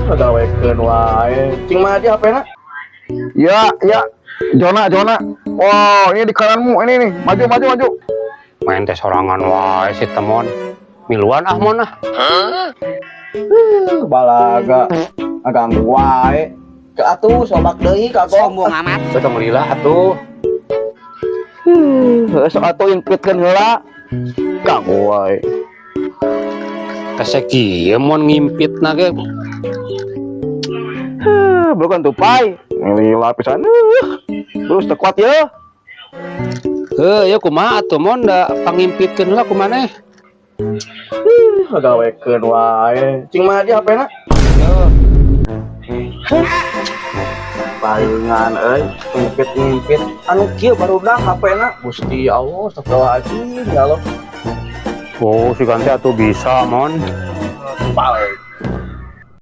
Ngagawekeun wae. Cing mah di HP-na. Ya, ya. Zona, zona. Wow, ini di kananmu ini nih. Maju, maju, maju. Main teh sorangan wae si Temon. Miluan ah, Mon, ah. Balaga. Ngaganggu wae. Ke atuh sobak deui kagok. Sombong amat. Sok lila atuh. Heuh, sok atuh impitkeun heula. Ganggu wae. Teh kieu, Mon, ngimpitna ge. Heuh, bukan tupai. Lila pisan. Terus teu kuat ya. Heuh, ya kumaha atuh, Mon, da pangimpitkeun heula ku maneh. Ngagawekeun wae. Cing mah di HP-na. Palingan euy, ngimpit-ngimpit. Anu kieu barudak HP-na. Gusti Allah, astagfirullahaladzim, ya Allah. Oh, si ganti atuh bisa, Mon. Balik.